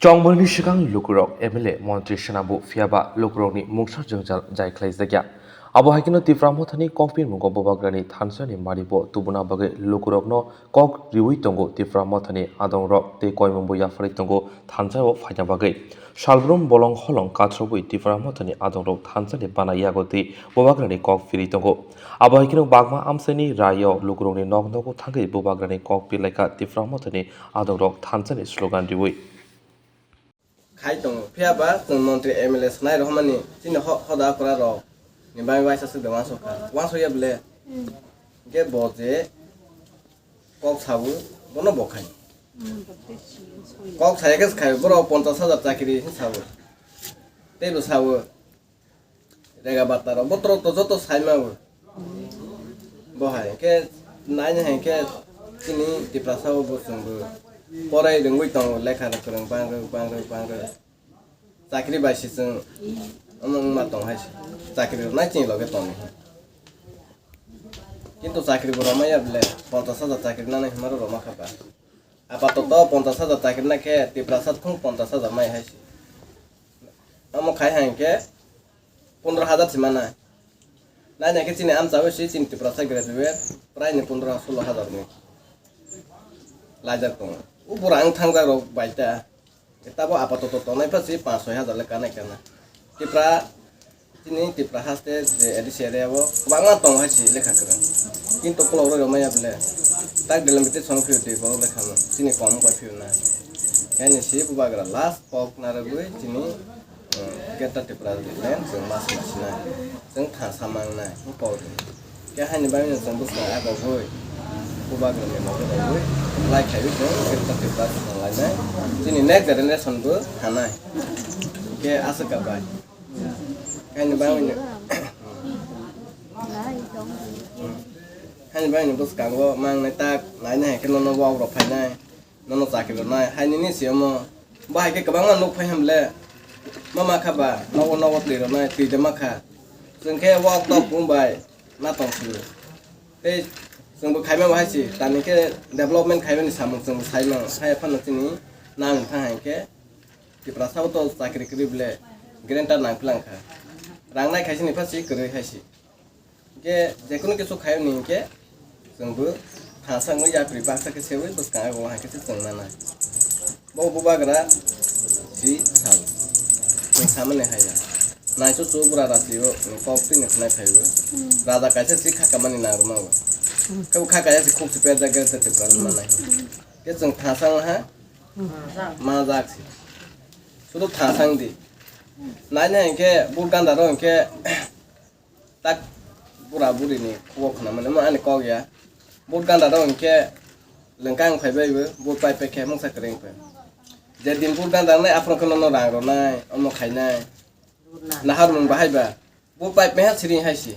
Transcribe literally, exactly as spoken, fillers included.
Chongmani swkang lukurok M L A, montri swnambu, phiyaba lukurokni mungsa jwngjal jai khlaijakya. Abo hai kheno Tipra Mothani kokpirmungo Bubagrani thansani maribo tubuna bagwi lukurokno kok riwi tongo Tipra Mothani adongrok tei koimungbo yapharwi tongo thansao phaina bagwi. Salbrum bolong holong kathrobwi Tipra Mothani adongrok thansani bana yago tei Bubagrani kok phiri tongo. Abo hai kheno bagma amchaini raio lukurokni nok nogo thangwi Bubagrani kok pirlaikha Tipra Mothani adongrok thansani slogan riwi. Khai tongo. Phiya ba chwng montri M L A sanai rohormani chini ho-, hoda kwra rok ni bagwi waisa swk de wansok kha. Wansok ya bwle. Hwnkhe bo je kok sabu bono bo khai. Kok saya khe khai borok ponchash hajar chakri hin sabu. Tei bo sabu. Rega bata rok botoro to joto sai ma bo. Bo hai khe naina hai khe chini Tiprasa o bo chwng bo porai rwngwi tongo, lekha rok kwrwng bang rwk, bang rwk, bang rwk. Chakri bai se chwng omo wngma tong hai se. Chakri rok nai chini loge tong. Kintu chakri bo rwmaya bwle ponchash hajar chakri nani hwnma rok rwma kha ba. Apatoto ponchash hajar chakri na khe Tiprasa thung ponchash hajar mai hai se. Omo khai hai khe pondro hajar se mana. Naina khe chini amchawi se chini Tiprasa graduate prai ni pondro solo hajar ni laijak tongo. O bura ang thangjak rok bai ta. Tabo apatoto tongnai pha se panch soi hajar le kanai kana. Tipra chini Tipra haste je A D C area o kwbangma tongo hai se lekha kwrwng. Kintu ukulok rok maya bwle tak delimitation phiyo twi borok lekha no chini kom wngkha phiyo na. Khe ni se Bubagra last kok narwgwi chini Greater Tipraland chwng ma sina sinai, chwng thansa mangnai, wng kok di. Khe haini bagwino chwng bwskang agogwi, Bubagrani loge rwgwi, lai khaiwi chwng Greater Tripura swkang lainai, chini next generation bo thanai. Khe aswk ka bai. Haini bagwino, haini bagwino bwskango mangnai tak, naina hai khe nono wak rok phainai. Nono chakri rwnai, hai nini siyamo. Bo hai khe kwbangma nuk phai hwnle. Ma ma kha ba, nogo nogo twi rwnai, twi de ma kha. Chwng khe wak tok bung bai ma tong sio. Tei chwng bo khaima bo hai si, tani khe development khaimani samung chwng bo sai mano. Hai phano chini nang thang hai khe Tiprasa o to chakri kwrwi bwle guarantor nang phlang kha. Rang nai khai sini pha si kwrwi hai si. Hingke jekunu kisu khayo ni hingke chwngbo thansa wngwi yapri baksa khe sewi bwskango hingke se chwng nana. Bo bubagra si sal. Chwng samani haiya. Naichu chu bura rasi o kok twi ni khnai phaio. Raja kaisa si khakamani nangma o. Khe bo kha kaisa si khuk si pejak gel se Tripura ni manai. Ke chwng thansa wngha. Majak si. Sudu thansa wngdi. Nai nai hingke bur ganda ro hingke Tak bura buri ni khubo khwnamani, omo ani kok ya. Bur ganda rok hingke lengkang phai bai bo, bur pai pai khe mungsa kwrwng pai. Je din bur ganda nai aphuru khe nono rang rwnai, omo khainai. Nahar mung bahai ba. Bur pai pai ha siri hai si.